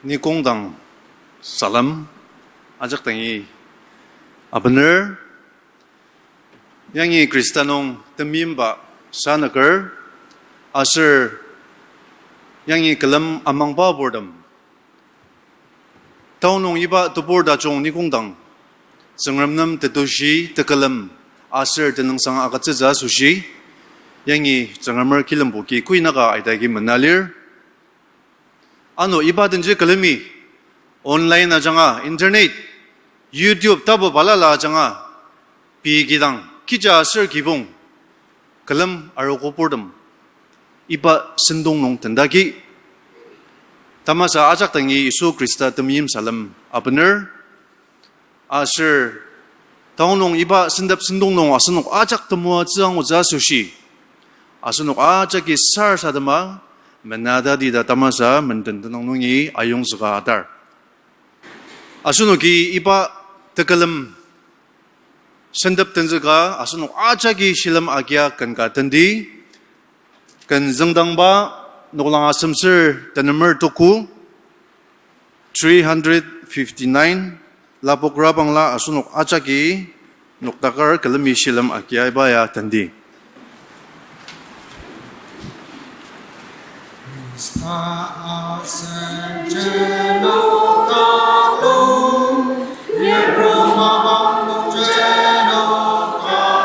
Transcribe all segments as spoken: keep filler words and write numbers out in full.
Nikongdang salem ajak dangi abener, yangi Khrista nung temeimba sanüker, aser yangi külem amangba purtem. Tanü nung iba tebur tajung nikongdang, Tsüngrem nem tetushi, tekülem, aser tenüngsang agütsütsü asoshi, yangi Tsüngremer kilembo ki kuinaka aidagi mena lir. Ano iba denji külemi, online ajanga, internet, YouTube tapu balala ajanga, pei kidang, kija aser kibong, külem arogo purtem, iba sentong nung tendaki, tamasa ajak dangi Yisu Khrista temeim salem abener, aser tanü nung iba sentep sentong nung asenok ajak temoatsü angutsü asoshi, asenok ajaki sarasadema, menatati ta tamasa menden tenüng nungi ayongzüka atar. Asenoki iba tekülem sentep tenzüka asenok ajaki shilem agia ken ka tendi. Ken züngdangba noklang asemsür tenemer tuku, three hundred fifty-nine, lapok rabangla asenok ajaki noktaker külemi shilem agia iba ya tendi. Khrista asenji noktaklu, Yipru mapang nungji noktak.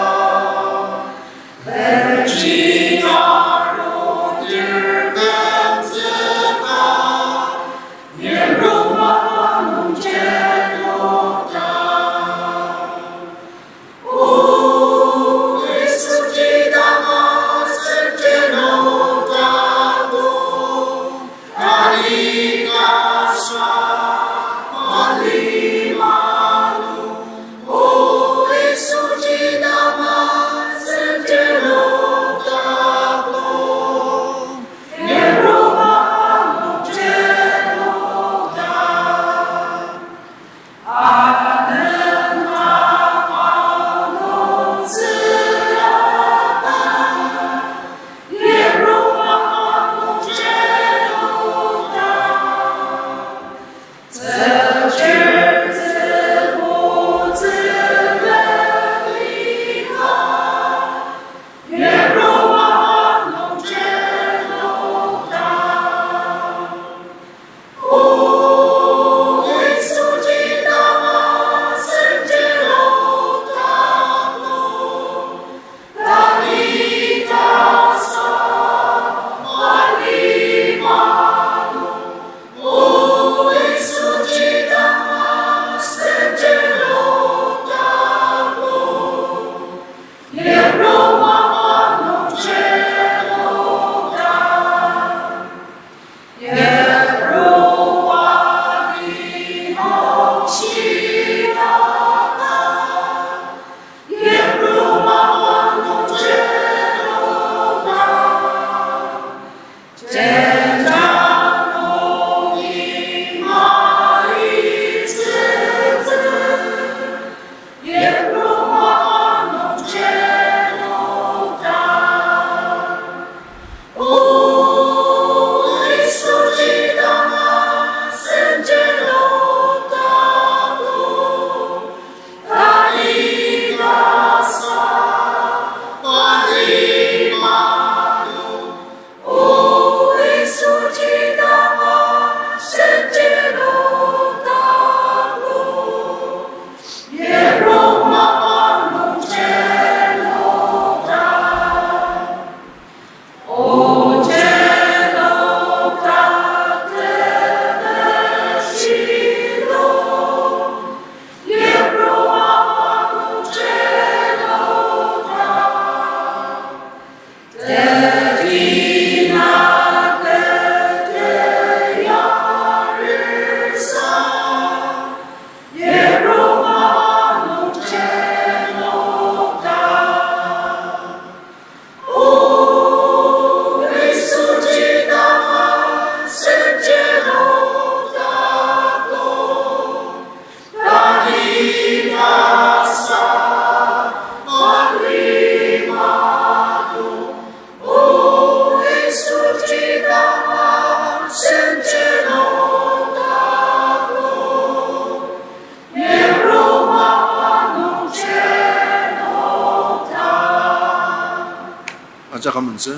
Jakamentsü.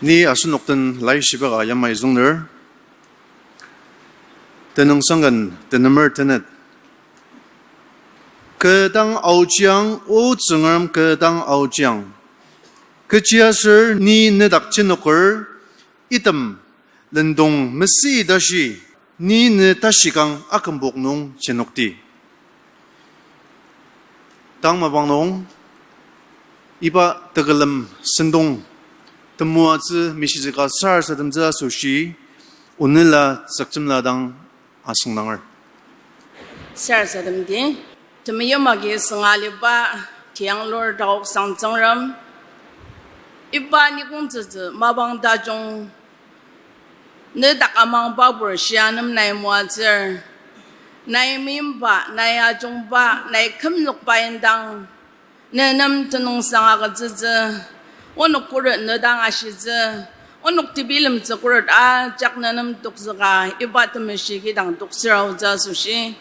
Ni asenok den laishiba ka yamai züngner. Tenüngsangken tenemer tenet. Kü dang aochiang, O Tsüngrem, kü dang aochiang. Kechiaser ni nedak jenoker, item lendong mesüi tashi, ni ne tashikang akümpok nung jenokdi. Tang mapang nung, iba tekülem sentong temoatsü mishitsü ka sarasademtsü asoshi, onela tsükchimla dang asüngdanger. Sarasademdi, temeim agi sünga aliba, tianglur taoksang Tsüngrem, iba nikongtsütsü mapang tajung, nedak amangba pur shia nem nai moatsür, nai meimba, nai ajungba, nai kümzükba indang, ne nem tenüngsang agütsütsü, onok khuret ne dang ashitsü, onok tebilemtsü khuret ajak ne nem tokzüka, iba temeshi kidang toksür aotsü asoshi,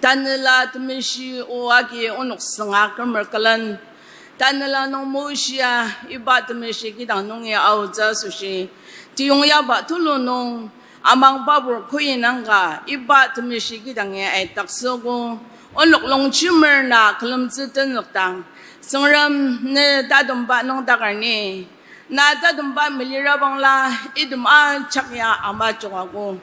Tanela Temeshi o agi onok sünga kümer külen, Tanela nung moshia iba temeshi kidang nungi aotsü asoshi, tiyongyaba tulu nung amangba pur koinangka iba temeshi kidangi aitaksüogo, onok longjemer na külemtsü tenzükdang, Tsüngrem ne tatemba nüngdaker ni, na tatemba melira bangla item ajak ya ama jokago.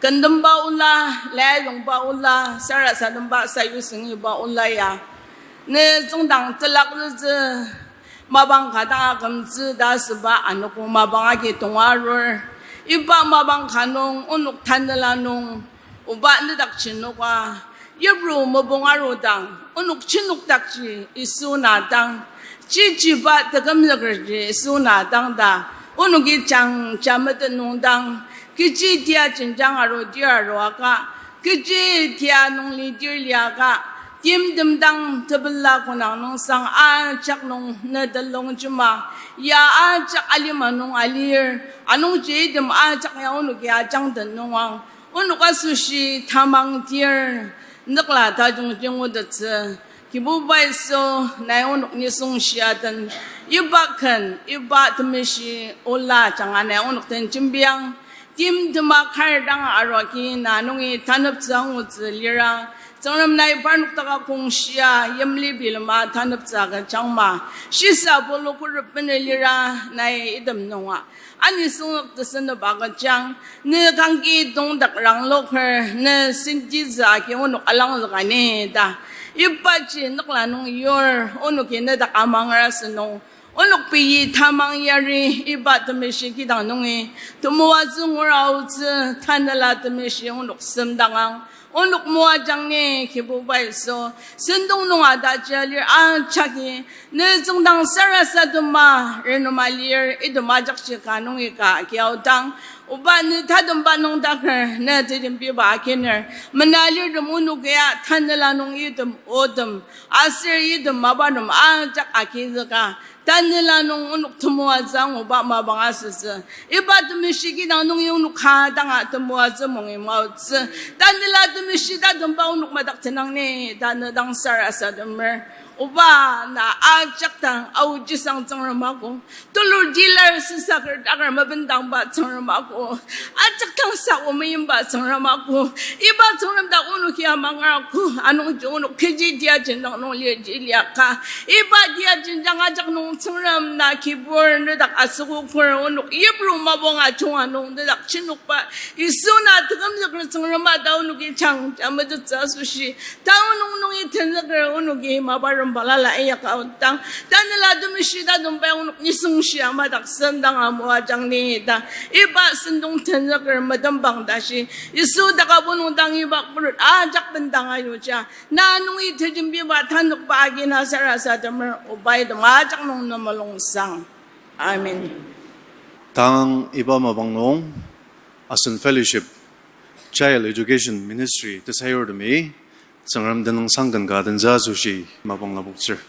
Kentemba ola, laiyongba ola, sarasademba sayusengiba ola ya, ne tsüngdang telakzütsü mapang ka dang akümtsü ta asüba anogo mapang agi tonga arur. Iba mapang ka nung onok tanela nung, oba nedak jenoka, yipru mopung arudang, onok jenokdakji Yisu na dang, chichiba tekümzükerji Yisu na dang ta, onoki jangja metet nung dang, kechi tia jenjang aru tir aruaka, kechi tia nung litir liaka, timtem dang tepela konang nung sang ajak nung ne telongjema, ya ajak alima nung alir, anungji item ajak ya onoki ajangden nungang, onok asoshi tamang tir, nükla tajungji ngutettsü, Kibuba Yisu, nai onok nisung shia den, iba ken, iba temeshi ola janga nai onok den jembiang, timtema kar dang aruaki na nungi taneptsü angutsü lira, Tsüngrem nai parnok taka kongshia yimli bilema taneptsü agüjangma, shisa pulu khuret bene lira nai item nunga anisung tesenep agüjang, ne kangki tongdak rangloker, ne sentitsü agi onok alangzüka ni ta, ibaji nükla nung yur, onoki nedak amanger asünung, onok pei tamang yari iba temeshi kidang nungi, temoatsü ngura aotsü, tanela temeshi onok semdangang, onok moajang ni Kibuba Yisu, sentong nung ataji alir ajaki, ne tsüngdang sarasadema renema lir item ajakji ka nungi ka kiaodang, oba ne tatemba nüngdaker ne tejembiba akiner, mena lirtem onok ya tanela nung item otem, aser item mapatem ajak agizüka, tanela nung onok temoatsü anguba mapang asütsü, iba temeshi kidang nungi onok ka danga temoatsü mungi maotsü, tanela temeshi tatemba onok madak tenang ni ta ne dang sarasademer. Oba na ajak dang aojisang Tsüngrem ako, tulur tilar sesaker daker mebendangba Tsüngrem ako, ajak dang sa omeimba Tsüngrem ako, iba Tsüngrem dak onoki amanger ako, anungji onok kechi tia jenjang nung lir ji liaka, iba tia jenjang ajak nung Tsüngrem na kibur nedak asokoker onok yipru mapang ajunga nung nedak jenokba Yisu na tekümzüker Tsüngrem a ta onoki jangja metettsü asoshi, tanü nung nungi tenzüker onoki maparem balala inyaka aodang, tanela temeshi tatemba onok nisung shia madak semdanga moajang ni ta, iba sentong tenzüker metembang tashi, Yisu taka punung dang iba khuret ajak bendang ayuja, na nungi tejembiba tanükba agi na sarasademer, oba item ajak nung ne mulungsang. Amen. Tang iba mapang nung, asen fellowship, Child Education Ministry tesayurtemi Tsüngrem tenüngsang ken ka tenzü asoshi mapang lapoktsür.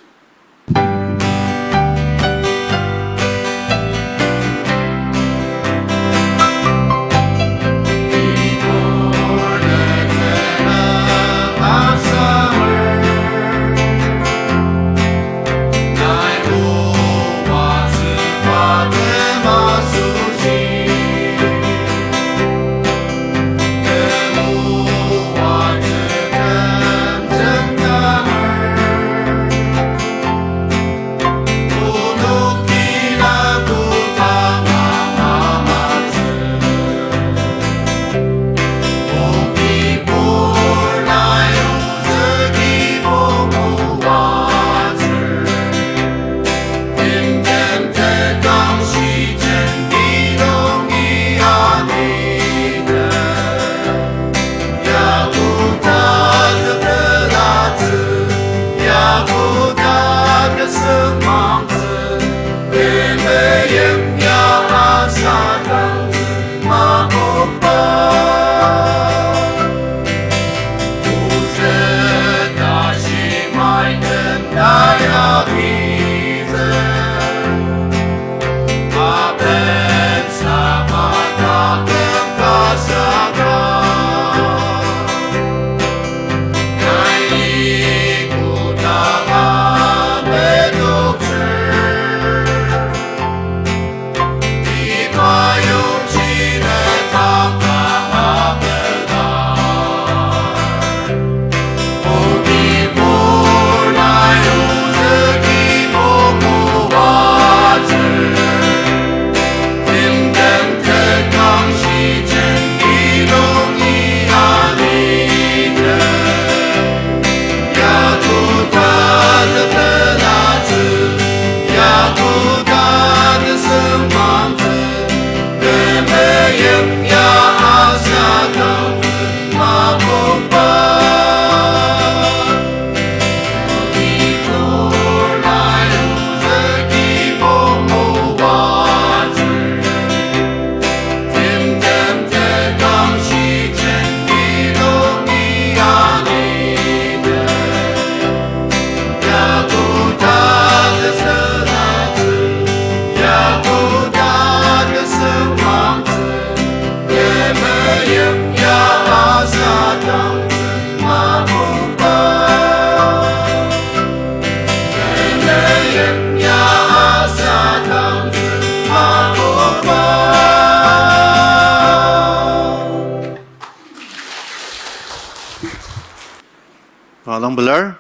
Tang pelar,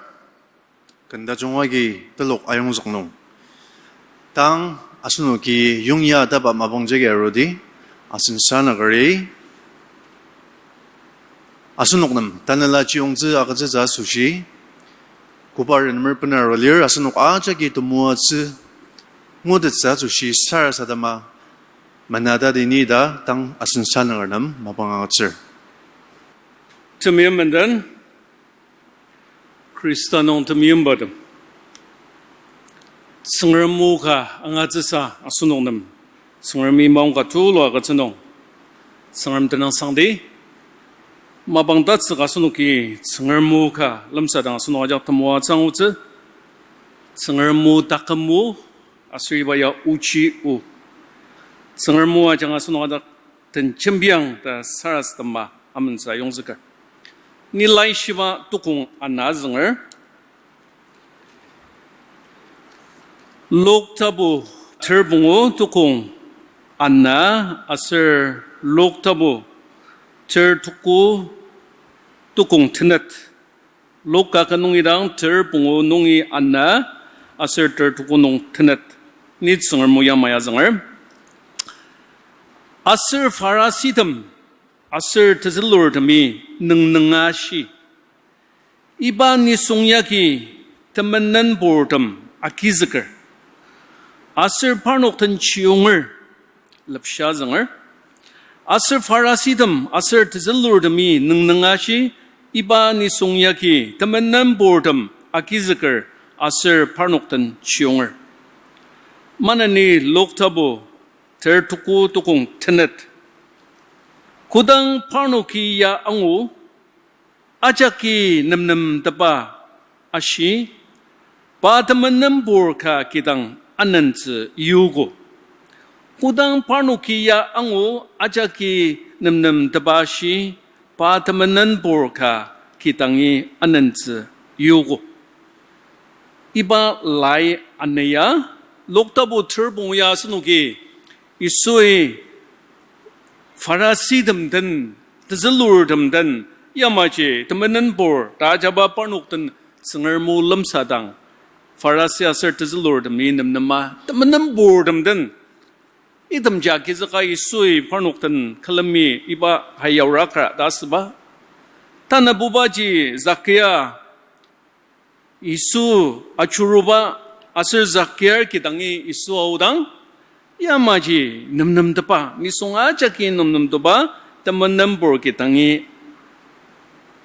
ken tajung agi telok ayongzük nung, tang asenoki yongya taba mapang jagi arudi, asen sanagari asenok nem tanela chiyongtsü agütsütsü asoshi, koba renemer bena arua lir asenok ajaki temoatsü ngutettsü asoshi sarasadema menatadi ni ta tang asen sananger nem mapang agütsür. Temeim menden, Khrista nung temeimbatem, Tsüngrem o ka angatsüsa asenok nem Tsüngremi maongka tulu agütsü nung, Tsüngrem tenüngsangdi. Mapang tatsüka asenoki Tsüngrem o ka lemsadang asenok ajak temoatsü angutsü. Tsüngrem o taküm o, aser iba ya ochi o. Tsüngrem o ajanga asenok ajak den jembiang ta sarasadema amentsü ayongzüker. Ni Laishiba tukong ana azünger. Luk tapu ter pungu tukong ana aser Luk tapu ter tuku tukong tenet. Luk ka nungi dang ter pungu nungi ana aser ter tuku nung tenet. Ni Tsüngrem o yamai azünger. Aser Pharisitem aser tezülurtemi nüngnünga ashi, iba nisung yagi temenenburtem agizüker, aser parnok den chiyonger, lepsha zünger. Aser Pharisitem aser tezülurtemi nüngnünga ashi, iba nisung yagi temenenburtem agizüker aser parnok den chiyonger. Maneni Luk tapu ter tuku tukong tenet. Kodang parnoki ya angu, ajaki nemnemtepa ashi, pa temenenbur ka kidang anentsü yogo. Kodang parnoki ya angu ajaki nemnemtepa ashi, pa temenenbur ka kidangi anentsü yogo. Iba lai ana ya, Luk tapu ter pungu ya asenoki Yisui Pharisitem den, tezülurtem den, yamaji temenenbur ta ajaba parnok den Tsüngrem o lemsadang, Pharisi aser tezülurtemi nemnema temenenburtem den itemji agizüka Yisui parnok den külemi iba hai yaora kar ta asüba. Tanabubaji Zakia Yisu ajuruba aser Zakia kidangi Yisu aodang, yamaji nemnemtepa, nisung ajaki nemnemtepa temenenbur kidangi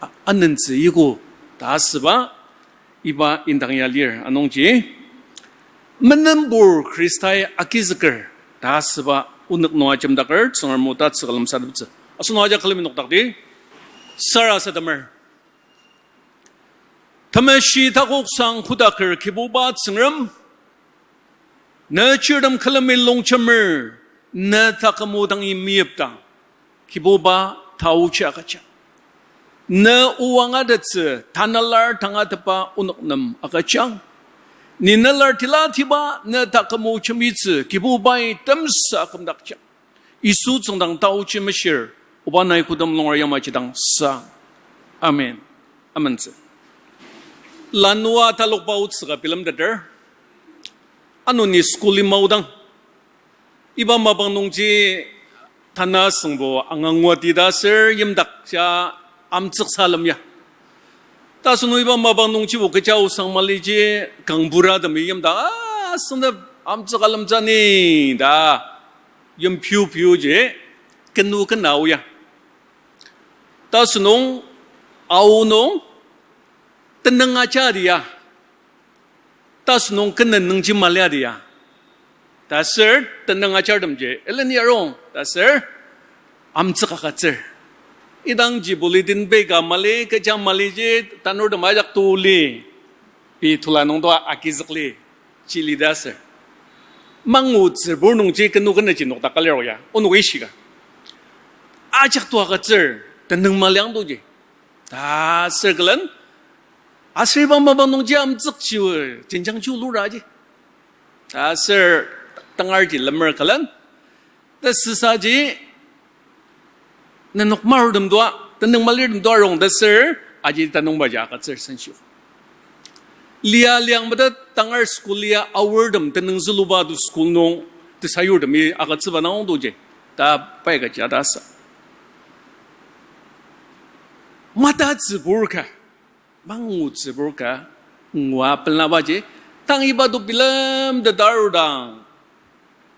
a-, anentsü yogo ta asüba iba indang ya lir. Anungji menenbur Khristai agizüker ta asüba onük nung ajemdaker Tsüngrem o tatsüka lemsateptsü. Asenok ajak külemi nokdakdi sarasademer. Temeshi takoksang kodaker Kibuba Tsüngrem, ne chirtem külemi longjemer, ne taküm o dangi meyipdang, Kibuba taochi agüjang. Ne o angatettsü tanalar tangatetba onük nem agüjang. Ni nelar tila tiba ne taküm o jembitsü Kibubai temsa kümdakjang. Yisu tsüngdang taochi meshir, oba nai kodem longer yamaji dang sa. Amen. Amentsü. Lanua talokba otsüka bilemteter. Ano ni school-i maodang, iba mapang nungji tanü asüngbo anganguati ta aser yimdakja amtsüksa lemya. Ta asünung iba mapang nungjibo kecha osang maliji kangburatemi yimdak asüngdep amtsüka lemtsü ni ta yimpiu piuji kenu kena aoya. Ta asünung aonung tenüng aja dia. Ta asünung kenen nungji malia dia. Ta aser tenüng ajartemji eleni arung ta aser amtsük agütsür. Idangji bulletin bag-a mali, kecha maliji tanurtem ajak tuli, pei tula nungtoa agizükli, chili ta aser mangu tsübur nungji kenu kenaji nokdaka lir oya, onok ishika. Ajak tua agütsür, tenüng maliang toji. Ta aser külen, aser iba mapang nungji amtsükji, jenjangji luraji. Ta aser tangarji lemer külen, ta süsaji nenok martem toa, tenüng malirtem toa rong ta aser aji tanungbaji agütsür senshi. Lia liang mata tangar school lia aortem tenüng züluba to school nung tesayurtemi agütsüba nung toji. Ta pai kaji ta sa. Mata tsübur ka, mangu tsübur ka, ngua pelaba ji, tang iba to bilem ta darudang,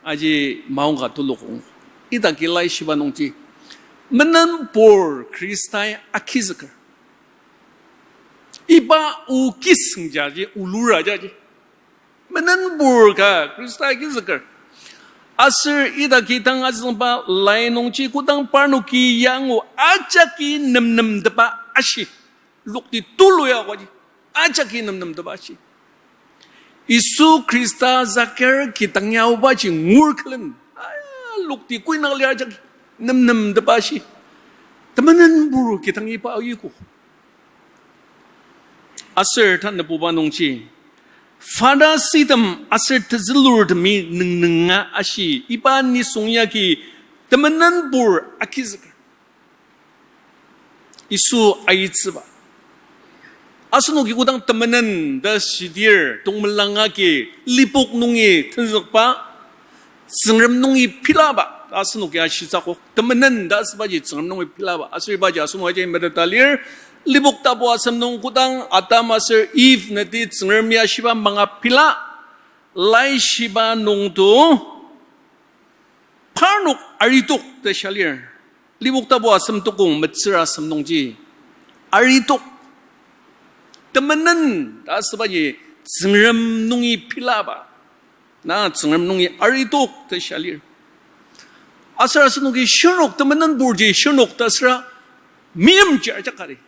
aji maongka tulokong. Idaki laishiba nungji, menenpur Khristai agizüker. Iba o kisüngjaji, olura jaji. Menenpur ka Khristai agizüker. Aser idaki tang azüngba lai nungji kodang parnoki yangu ajaki nemnemtepa ashi. Lokti tulu ya kwaji. Ajaki nemnemtepa ashi. Yisu Khrista zaker kidang yaobaji ngur külen. Aya, lokti kuinak lir ajaki nemnemtepa ashi. Temenenpur kidang iba ayuko. Aser tanabuba nungji, Pharisitem aser tezülurtemi nüngnünga ashi, iba nisung yagi temenenpur agizüker. Yisu aitsüba. Asenoki kodang temenen ta shidir, tongmelang agi lipok nungi tenzükba, Tsüngrem nungi pilaba ta asenoki ashitsü akok. Temenen ta asübaji Tsüngrem nungi pilaba. Aser ibaji asenok ajak meteta lir. Lipok tapu asem nung kodang Adam aser Eve nati Tsüngrem ya shiba manga pila, laishiba nungto parnok aritok ta shia lir. Lipok tapu asem tokong metsür asem nungji. Aritok. Temenen ta asübaji Tsüngrem nungi pilaba. Na Tsüngrem nungi aritok ta shia lir. Aser asenoki shirnok temenenpurji shirnok ta süra meimchir ajak kari.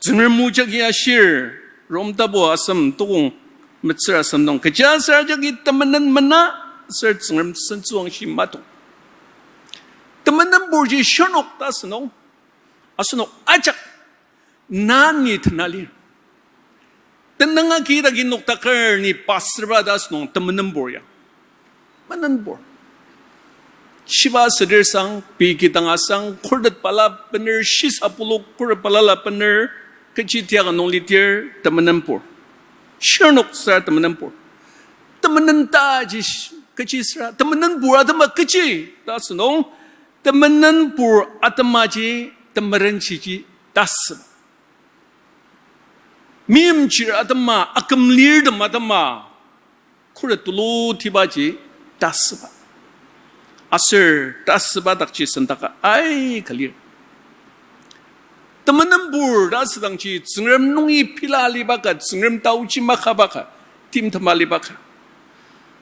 Tsüngrem o jagi ashir, Rom tapu asem tokong metsür asem nung. Kechiaser ajaki temenen mena, aser Tsüngrem sentsüwangshi matong. Temenenpurji shirnok ta asünung. Asenok ajak na ni tena lir. Tenüng agi idaki noktaker ni pastorba ta asünung temenenpur ya. Menenpur. Shiba südir sang, pei kidang asang, khuret bala bener, shisa puluk khuret balala bener, kechi tiaka nung litir, temenenpur. Shirnok süra temenenpur. Temenen taji sh-, kechi süra, temenenpur atema kechi ta asünung, temenenpur atemaji, temerenshiji tasü. Meimchir atema, akümlirtem atema, khuret tulutibaji tasüba. Aser tasüba dakji sendaka aika lir. Temenenpur ta asüdangji Tsüngrem nungi pila aliba ka, Tsüngrem taoji makaba ka, timtema aliba ka.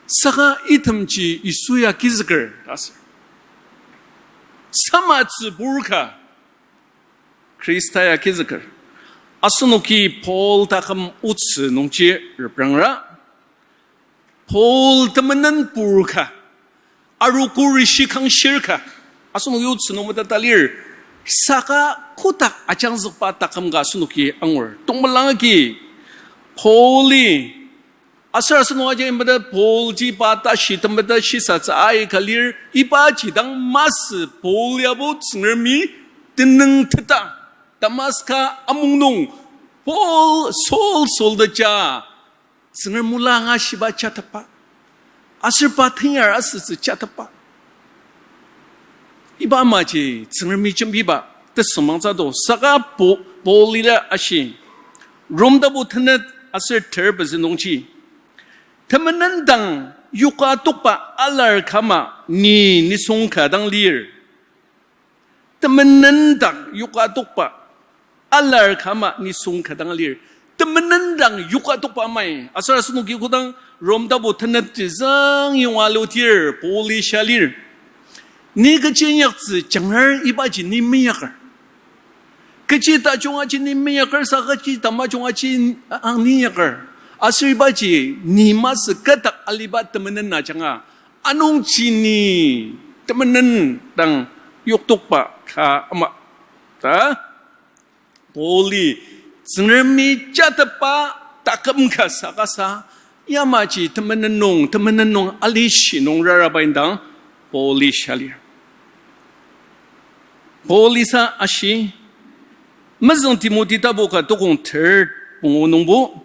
Saka itemji Yisu ya agizüker ta asür. Sama tsübur ka, Khrista ya agizüker. Asenoki Paul taküm otsü nungji reprangra. Paul temenenpur ka, arogo rishi kangshir ka, asenoki otsü nung meteta lir. Saka kotak ajangzükba taküm ka asenoki angur. Tongmelang agi Pauli, aser asenok ajak meda Paulji pa tashi temeta shisatsü aika lir, ibaji dang masü Paul yabo Tsüngremi tenüng teta, Damaska amung nung, Paul, Saul, Saul ta ja, Tsüngrem ola angashiba jatepba. Aser pa tenyar asütsü jatepba. Iba amaji Tsüngremi jembiba tesüngmangtsü do saka Paul, Paul ila ashi. Rom tapu tenet aser ter pezü nungji. Temenen dang yoka tokba alar ka ama ni nisung ka dang lir. Temenen dang yoka tokba alar ka ama nisung ka dang lir. Temenen dang yoka tokba amai. Aser asenoki kodang Rom tapu tenet tizang yonga lutir Pauli shia lir. Ni kechi inyaktsü jangar ibaji ni meinyaker. Kechi tajung aji ni meinyaker, sa kechi tamajung aji ang ni inyaker. Aser ibaji ni masü kü dak aliba temenen ajanga. Anungji ni temenen dang yoktokba ka ama ta Pauli Tsüngremi jatepba taküm ka saka sa, yamaji temenen nung, temenen nung alishi nung raraba indang Pauli shia lir. Pauli sa ashi, mezüng Timoti tapu ka tokong ter pungu nungbo,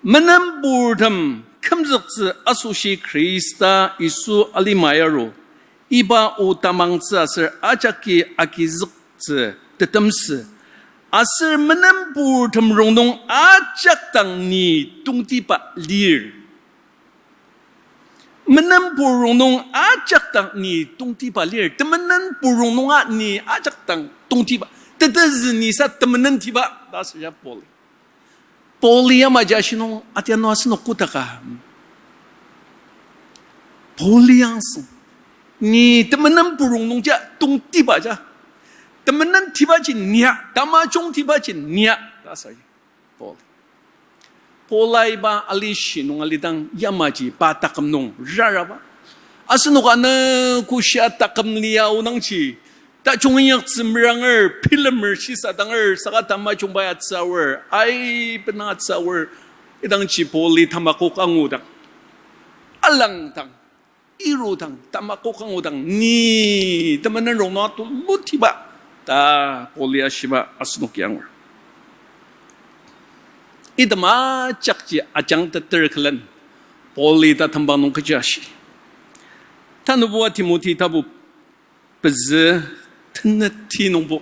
menenpurtem kümzüktsü asoshi Khrista Yisu alima yaru, iba o tamangtsü aser ajaki agizüktsü tetemsü, aser menenpurtem rongnung ajak dang ni tongtiba lir. Menenpur rongnung ajak dang ni tongtiba lir. Temenenpur rongnunga ni ajak dang tongtiba. Tetezü ni sa temenentiba ta asüja Paul. Paul yamaji ashi nung atiano asenok kodaka. Paul yangseng. Ni temenenpur rongnungja tongtiba ja. Temenentibaji nia, tamajungtibaji nia ta asüji Paul. Paul-i iba alishi nung alidang yamaji pa taküm nung raraba. Asenok anogo shia taküm lia aonangji, tajung inyaktsü meranger, bilemer shisadanger, saka tamajungba atsüaor, ai, benang atsüaor, idangji Paul-i tamakok angudang, alangdang, irudang, tamakok angudang, ni temenen rongnung tulutiba ta Paul-i ashiba asenoki angur. Item ajakji ajangteter külen, Paul-i tatembang nung kechi ashi. Tanübo Timothy tapu pezü teneti nungbo,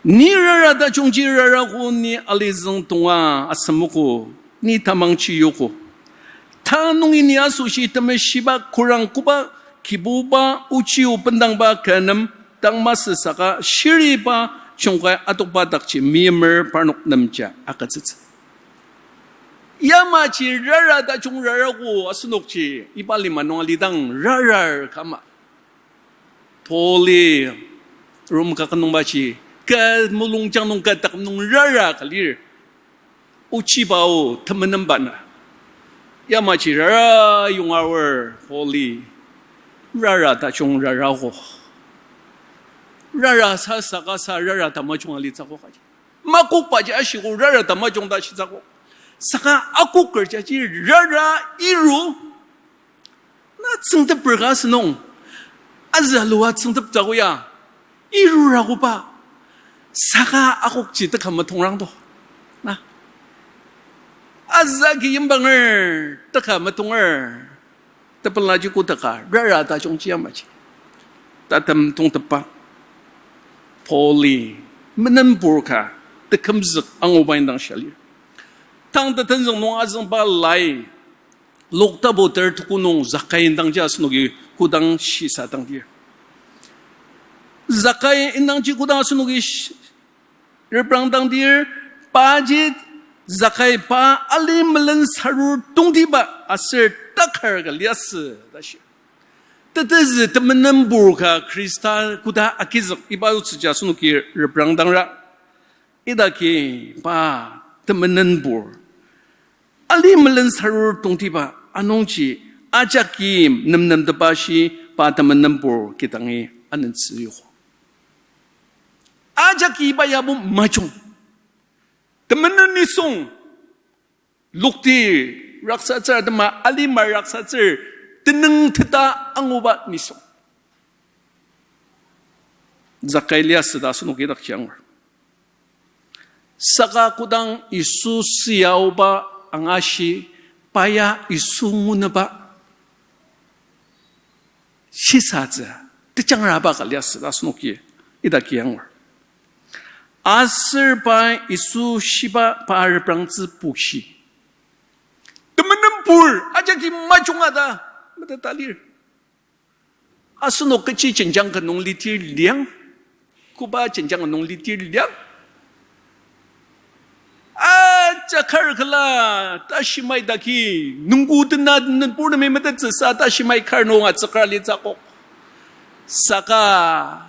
ni rara tajungji rarago ni alizüng tonga asemogo, ni tamangji yogo. Ta nungi ni asoshi temeshiba korang koba Kibuba ochi o bendangba kü nem dang masü saka shiriba jungkai adokba dakji meimer parnok nemja agütsütsü. Yamaji rara tajung rarago asenokji iba lima nung alidang rarar kama. Paul-i Rom kaket nungbaji, kü mulungjang nung kü taküm nung rara ka lir. Ochiba o temenenba na. Yamaji rara yonga aor Paul-i rara tajung rarago. Rara sa saka sa rara tamajung alitsüko kaji. Makokbaji ashiko rara tamajung ta shitsüko. Saka akoker jaji rara iru na tsüngtepper ka asünung, azü alua tsüngteptsüko ya, irurakoba, saka akokji teka metongrang to. Na, azü agi yimbanger, teka metonger, tepelaji kodaka rara tajungji yamaji tatem tongtepba. Paul-i menenpur ka tekümzük anguba indang shia lir. Tang tetenzük nung azüngba lai, Luk tapu ter tuku nung Zakai indangji asenoki kodang shisadangdir, Zakai indangji kodang asenoki sh-, reprangdangdir, paji Zakai pa ali melen sarur tongtiba aser takar ka liasü ta shi. Tetezü temenenpur ka Khrista koda agizük iba otsüji asenoki reprangdangra. Idaki pa temenenpur ali melen sarur tongtiba anungji ajaki nemnemtepa shi pa temenenpur kidangi anentsü yoko. Ajaki iba yabo majung. Temenen nisung, lokti raksatsür atema alima raksatsür tenüng teta anguba nisung Zakai liasü ta asenoki idakji angur. Saka kodang Yisu süa aoba angashi, pa ya Yisu ngunüba shisatsü tejangraba ka liasü ta asenoki idaki angur. Aser pa Yisu shiba pa reprangtsü pushi, temenenpur ajaki majunga ta meteta lir. Asenok kechi jenjang ka nung lidir liang, koba jenjang ka nung lidir liang, ajakar kala tashimai daki nungku tena nung purtemi metettsüsa tashimai kar nung atsükra litsü akok. Saka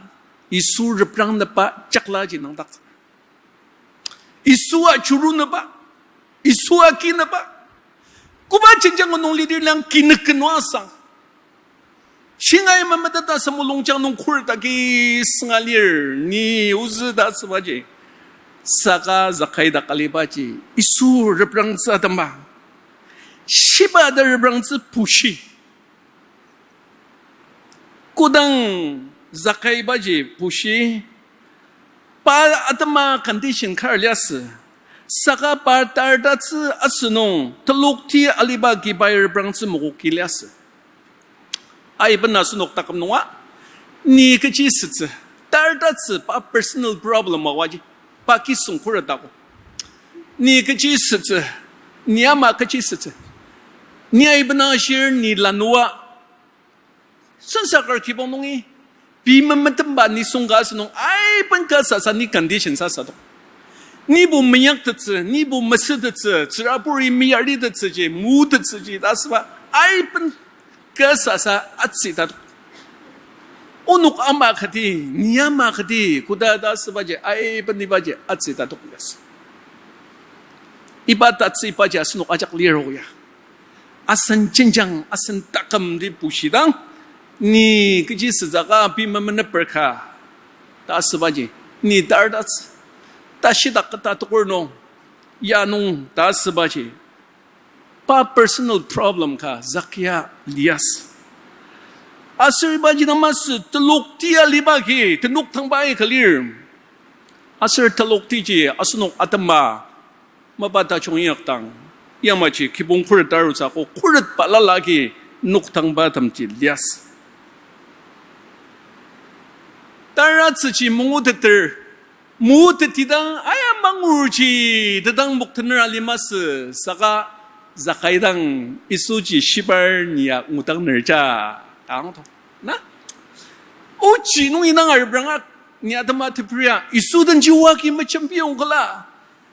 Yisu reprangnepa jaklaji nangdak, Yisu achuruneba, Yisu akineba, koba jenjang ka nung lidir liang kinük kenua sang, shingai memeteta sa mulungjang nung kur daki sünga lir ni ozü ta asübaji. Saka Zakai dak alibaji Yisu reprangtsü atema, shiba ta reprangtsü pushi. Kodang Zakai baji pushi, pa atema condition kar liasü, Saka pa tartatsü asünung telokti aliba ki pai reprangtsü mokok ki liasü. Aiben asenok taküm nunga, ni kechi sütsü, tartatsü pa personal problem awaji, pa kisung khuret ako. Ni kechi sütsü, ni ama kechi sütsü. Ni aiben ashir ni lanua, sensaker kibong nungi, pei memetemba nisung ka asünung aiben ka sasa ni condition sasa dok. Nibo meyaktettsü, nibo mesütettsü, tsüraburi meyaritettsüji, mutettsüji ta asüba, aiben ka sasa atsü ta dok. Onok ama kati, ni ama kati, koda ta asübaji, aiben ibaji atsü ta dok liasü. Iba tatsü ibaji asenok ajak lir o ya. Asen jenjang, asen taküm ti bushidang, ni kechi sütsü ka pei memeneper ka ta asübaji, ni tartatsü, tashidak keta tokur nung, ya nung ta asübaji, pa personal problem ka Zakia liasü. Aser ibaji dang masü telokti aliba ki tenok tangba aika lir. Aser teloktiji asenok atema mapa tajung inyakdang, yamaji kibong khuret tarutsü ako khuret balala ki noktangba temji liasü. Taratsüji manguteter, mangutetidang aya mangurji tedang moktener alimasü saka Zakai dang Yisuji shibar ni ya ngudang nerja tang to. Na? Ochi nungi nang arepranga ni atema teperia Yisu denji oa ki mejembiyong kala.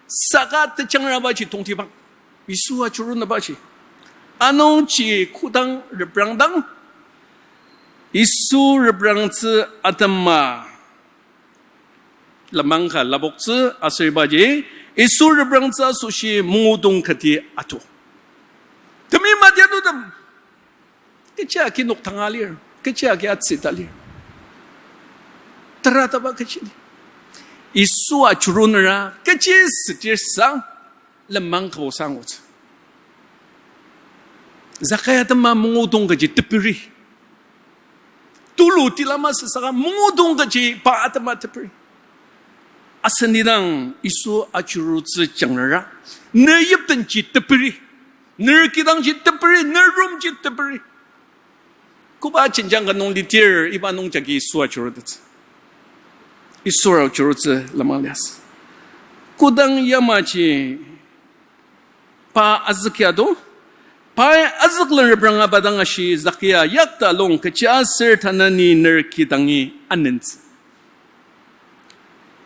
Saka tejangrabaji tongtibang. Yisu ajurunabaji. Anungji kodang reprangdang, Yisu reprangtsü atema lenmang ka lapoktsü aser ibaji, Yisu reprangtsü asoshi mungudong kati ato. Temeim atianutem, kechi agi noktanga lir, kechi agi atsü ta lir. Tarataba kechi lir. Yisu ajurunera kechi sütir sang lenmang kübok sangutsü. Zakai atema mungudong kaji teperi. Tulu tila masü saka mungudong kaji pa atema teperi. Asen idang Yisu ajurutsü jangrara, ne yiptenji teperi, ner kidangji teperi, ner roomji teperi. Koba jenjang ka nung litir iba nungjagi Yisu ajurutettsü. Yisu ajurutsü lenmang liasü. Kodang yamaji pa azükyado, pai azüklen repranga pa dang ashi Zakia yakta alung kechiaser tanü ni ner kidangi anentsü.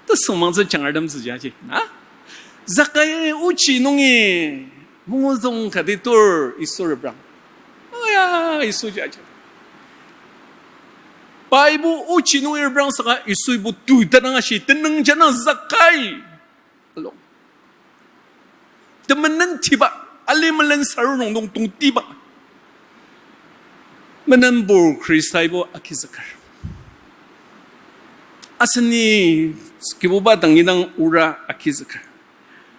Tesüngmangtsü jangratemtsü jaji, na? Zakai ochi nungi mungudong kati tur Yisu reprang. Aya, Yisu jaji. Paibo ochi nungi reprang saka Yisui bo tui tanang ashi tenüng janang Zakai. Alo. Temenentiba, ali melen saru nungdong tongtiba. Menenpur Khristai bo agizüker. Aseni Kibuba dangi dang ura agizüker.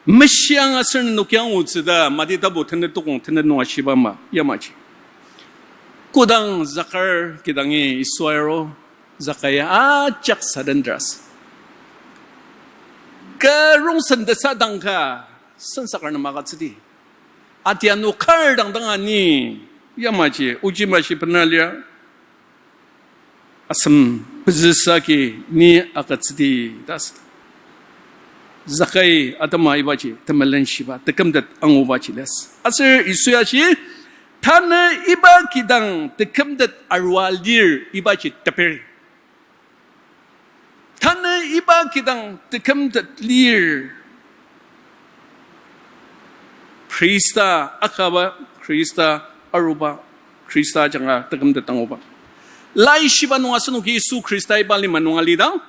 Meshiang aser nenok ya angutsü ta Mati tapu tenet tukong tenet nung ashiba ama, yamaji. Kodang Zakai kidangi Yisu aru, Zakai ajak sadendras. Kü rongsen tesadang ka, sensaker nem agütsüdi. Atianu kar dang dang ani, yamaji, oji mashi bena lir. Asem pezüsü agi ni agütsüdi ta sü. Zakai atema ibaji temelenshiba, tekümtet angubaji liasü. Aser Yisui ashi, tanü iba kidang tekümtet arua lir ibaji teperi. Tanü iba kidang tekümtet lir. Khrista akaba, Khrista aruba, Khrista ajanga tekümtet anguba. Laishiba nung asenoki Yisu Khrista iba lima nung alidang,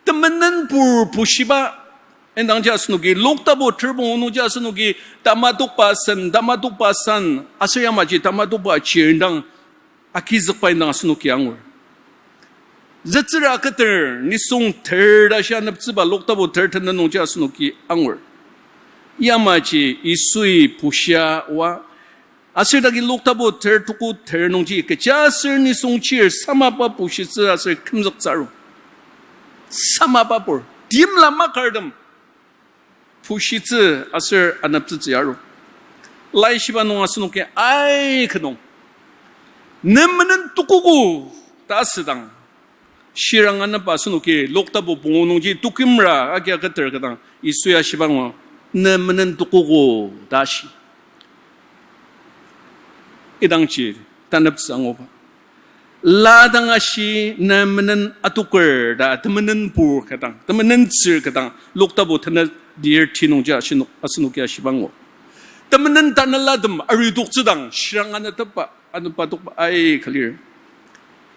temenenpur pushiba, indangji asenoki Luk tapu ter pungu nungji asenoki tamatokba sen, tamatokba sen, aser yamaji tamatokba chir indang, agizükba indang asenoki angur. Zütsüra keter nisung ter ta shia aneptsüba Luk tapu ter tenet nungji asenoki angur. Yamaji Yisui pushia oa, aser dagi Luk tapu ter tuku ter nungji kechiaser nisung chir samaba pushitsü aser kümzüktsü aru. Samabapur, timla makartem. bushitsü aser aneptsütsü aru. Laishiba nung asenoki aika nung, ne menen tokogo ta asüdang, shirang anepa asenoki Luk tapu pungu nungji tukimra agia keter kidang Yisui ashiba angu, ne menen tokogo ta ashi. Idangji taneptsü anguba. La dang ashi ne menen atoker ta temenenbur kidang, temenentsür kidang, Luk tapu tenet lir ti nungji asenok, asenoki ashiba angu. Temenen tanelatem aridoktsüdang, shirang anetepba, anepa tokba aika lir.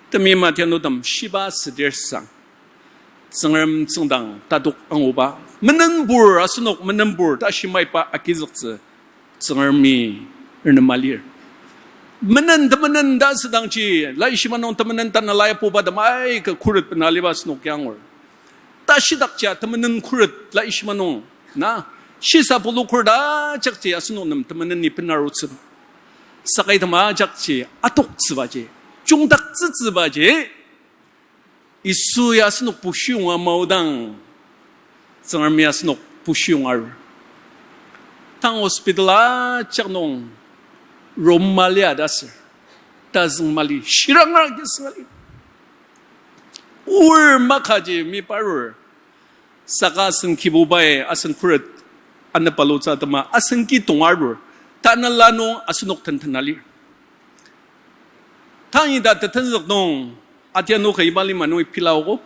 Temeim atianutem, shiba südir sang, Tsüngrem tsüngdang tatok anguba, menenbur, asenok menenbur ta shimaiba agizüktsü Tsüngremi renema lir. Menen temenen ta asüdangji, Laishiba nung temenen tanela yapuba temai ka khuret bena aliba asenok ya angur. Tashidakja temenen khuret Laishiba nung, na, shisa pulu khuret ajakji asenok nem temenen ni benarutsü. Saka item ajakji atoktsübaji, jungdaktsütsübaji, Yisu ya asenok bushiyonga maodang, Tsüngremi asenok bushiyonga arur. Tang hospital ajak nung room mali ta aser, tazüng mali, shiranga kisünga li. Or makaji mi parur. Saka asen Kibubai asen khuret anepalutsü atema asen ki tonga arur. Tanela nung asenok tentena lir. Tang ita tetenzük nung, atianu ka iba lima nungi pilaogo.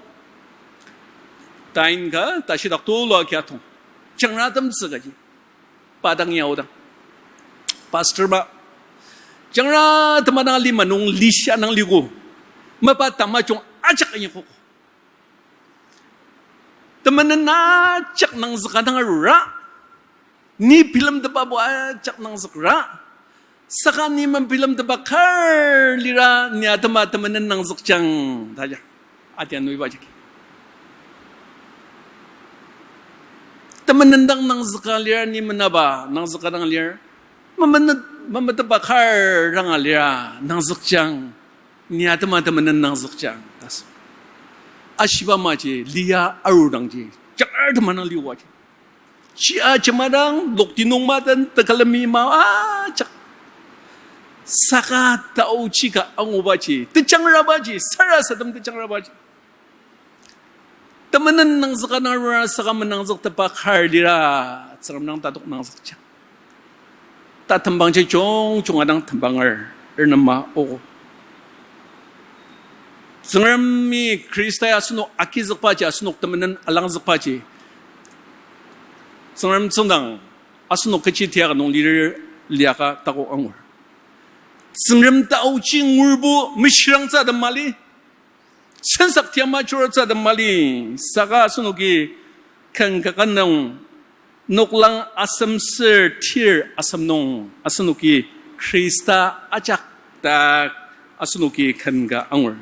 Tain ka tashidak tulu agi atong, jangratemtsü kaji, pa dang ya odang, pastor ba, jangra tema dang lima nung lisha nang liko, mapa tamajung ajak inyakogo. Temenen ajak nangzüka dang arura, ni bilemtepabo ajak nangzükra, saka ni mebilemtepa kar lira ni atema temenen nangzükjang ta ya, atianu iba jagi. Temenen dang nangzüka lir, ni menaba nangzüka dang lir, memenet, memetepa kar ranga lira nangzükjang, ni atema temenen nangzükjang ta asü. Ashiba amaji lia arudangji, jangar tema nang lioaji, chia jemadang lokti nung maden tekülemi ma ajak. Saka taochi ka angubaji, tejangrabaji, sarasadem tejangrabaji. Temenen nangzüka dang arura saka menangzüktepa kar lira, Tsüngrem dang tatok nangzükjang ta tembangji jungjunga dang tembanger renema ogo. Tsüngremi Khrista ya asenok agizükbaji, asenok temenen alangzükbaji, Tsüngrem tsüngdang asenok kechi tiaka nung lir liaka takok angur. Tsüngrem taochi ngurbo meshirangtsü ta mali, sensak tia majurtsü ta mali, saka asenoki ken kaket nung, noklang asem ser tir asem nung, asenoki Khrista ajak ta asenoki ken ka angur.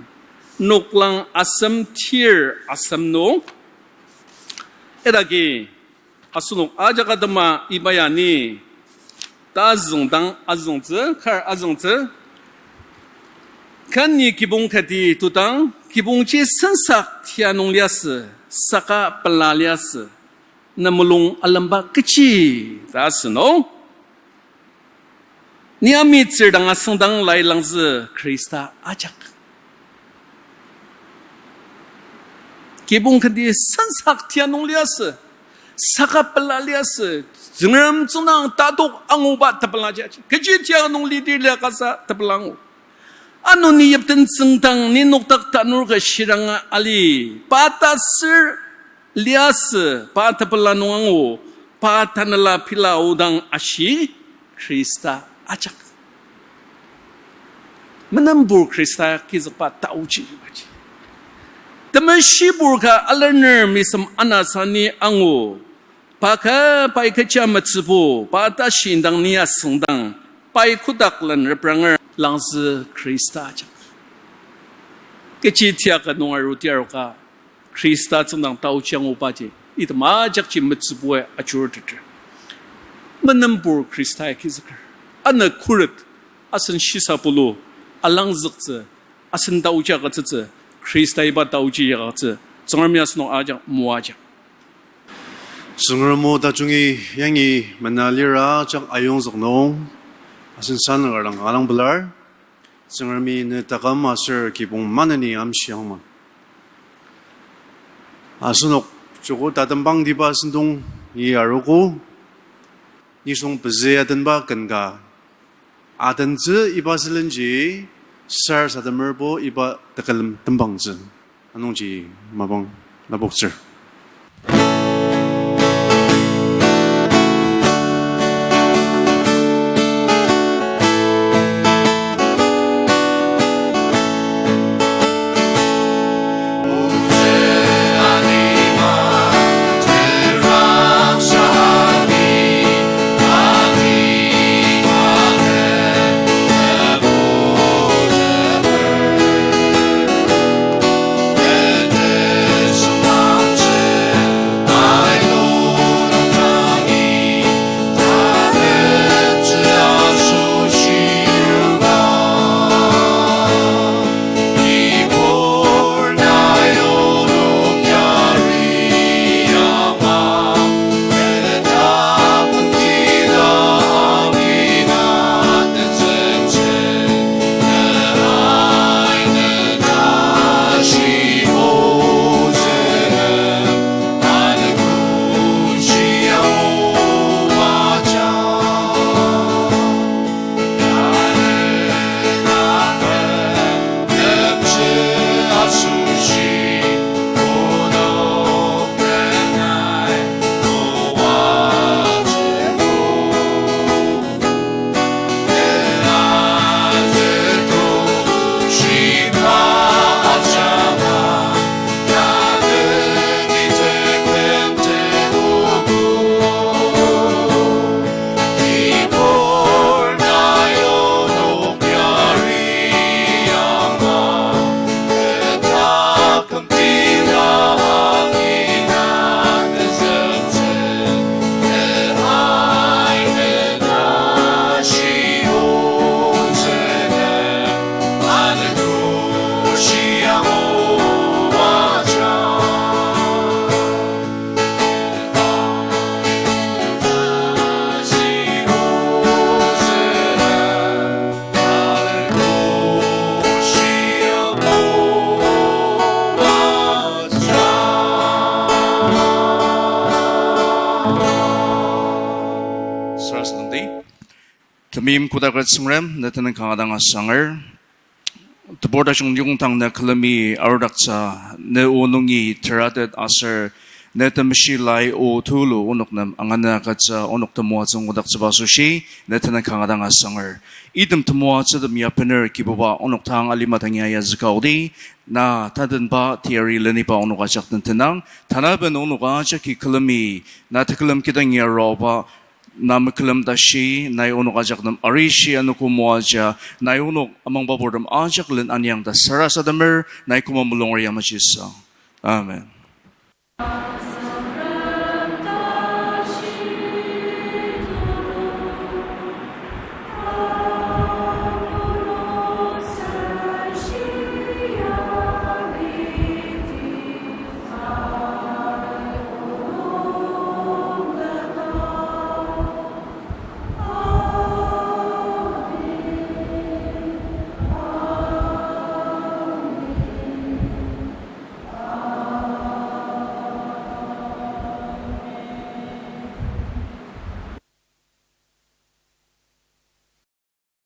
Noklang asem tir asem nung, idaki asenok ajak atema iba ya ni tazüngdang azüngtsü, kar azüngtsü. Ken ni kibong kati tudang, kibongji sensak tia nung liasü, saka pela liasü, ne mulung alemba kechi ta asü nung, ni amitsürdang asüngdang lai langzü Khrista ajak. Kibong kati sensak tia nung liasü, saka pela liasü, Tsüngrem tsüngdang tatok anguba tepela jaji. Kechi tia nung lidir liakasa tepela angu. Ano ni yipten tsüngdang ni nokdak tanur ka shiranga ali, pa tasür liasü, pa tepela nung angu, pa tanela pila aodang ashi, Khrista ajak. Menenbur Khrista kizükba taochi ibaji. Temeshibur ka alener misem anasa ni angu, pa ka pai kecha metsübo, pa tashi indang ni asüngdang, pai kotak len repranger langzü Khrista ajak. Kechi tiaka nung aru tiaroka, Khrista tsüngdang taochi angubaji, item ajakji metsübua ajurteter. Menenbur Khrista ya kizüker. Ano khuret, asen shisa pulu alangzüktsü, asen taochi agütsütsü, Khrista iba taochi agütsü, Tsüngremi asenok ajak moajak. Tsüngrem o tajungi yangi mena lira ajak ayongzük nung, asen sananger dang kanga dang pelar. Tsüngremi ne taküm aser kibong maneni amshiangma. Asenok joko tatembangtiba sentong i arogo, nisung pezü atenba ken ka atentsü iba sülenji, sarasademerbo iba tekülem tembangtsü. Anungji mapang lapoktsür. Sarasademdi. Temeim kotakret Tsüngrem, ne tenüng kanga dang asanger. Tebur tajung yongdang ne külemi arudaktsü, ne o nungi teratet aser ne temeshi lai o tulu onok nem angana katsü onok temoatsü ngudaktsüba asoshi, ne tenüng kanga dang asanger. Item temoatsütem ya bener Kibuba onok tang alima tangi ayazüka odi, na tatenba teyari leniba onok ajak den tenang, tanaben onok ajaki külemi, na tekülem kidang ya raoba, na mekülem tashi, nai onok ajak nem arishi anogo moaja, nai onok amangba purtem ajak len aniang ta sarasademer, nai koma mulunger yamajisa. Amen.